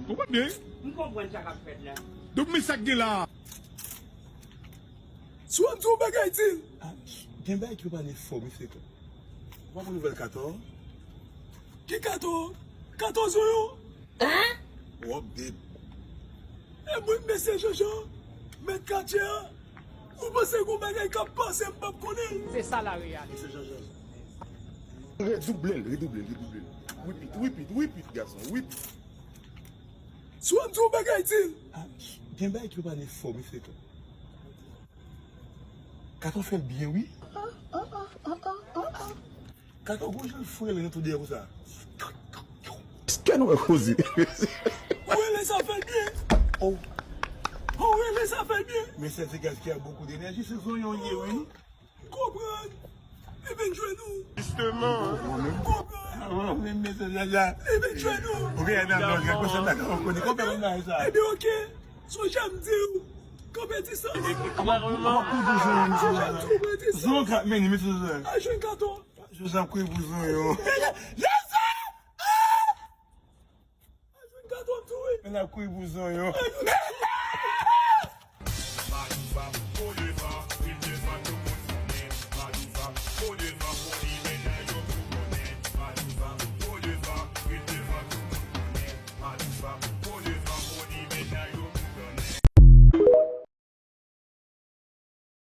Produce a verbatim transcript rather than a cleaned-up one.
Ou konprann? M konprann sa k ap fèt la. Donk, men sa k gen la. Si w ap di yon bagay, di l. Ah, gen bagay ki yo pa ne fò, mesye. Ou pa konn nouvèl Katò? Ki Katò? Katò Zonyon? Hein? Wap ded. E mwen, mesye Jean-Jean, mèt katye a. Ou panse gon bagay k ap pase m p ap konnen l? Se sa la reyalite. Mesye Jean-Jean. Redouble l, redouble l, redouble l. Repeat, repeat, repeat, gason, repeat. Si w ap di yon bagay, di l. Ah, gen bagay ki yo pa ne fò, mesye. Katon fè l byen, wi. Katon gon jan l frele nan tou dèyè konsa. Kè nou wè koze. Ou rele sa fè l byen. Oh. Ou rele sa fè l byen. Men sè se gaz ki a bokou denèji, se zonyon ye, wi. Konprann. Li vin jwenn ou. Jisteman. Konprann. Mwen menm mesye Jaja. Li vin jwenn ou. Ou gen nan non gen konsa ta ka konnen konpè moun nan sa. Ebyen, oke. Sonje m di w. Konpè disan. Konpè disan. Zon ka meni mesye Jaja. Al jwenn Katon. Jozan kwe pou zonyon. Jezi! Men ap kouri pou zonyon.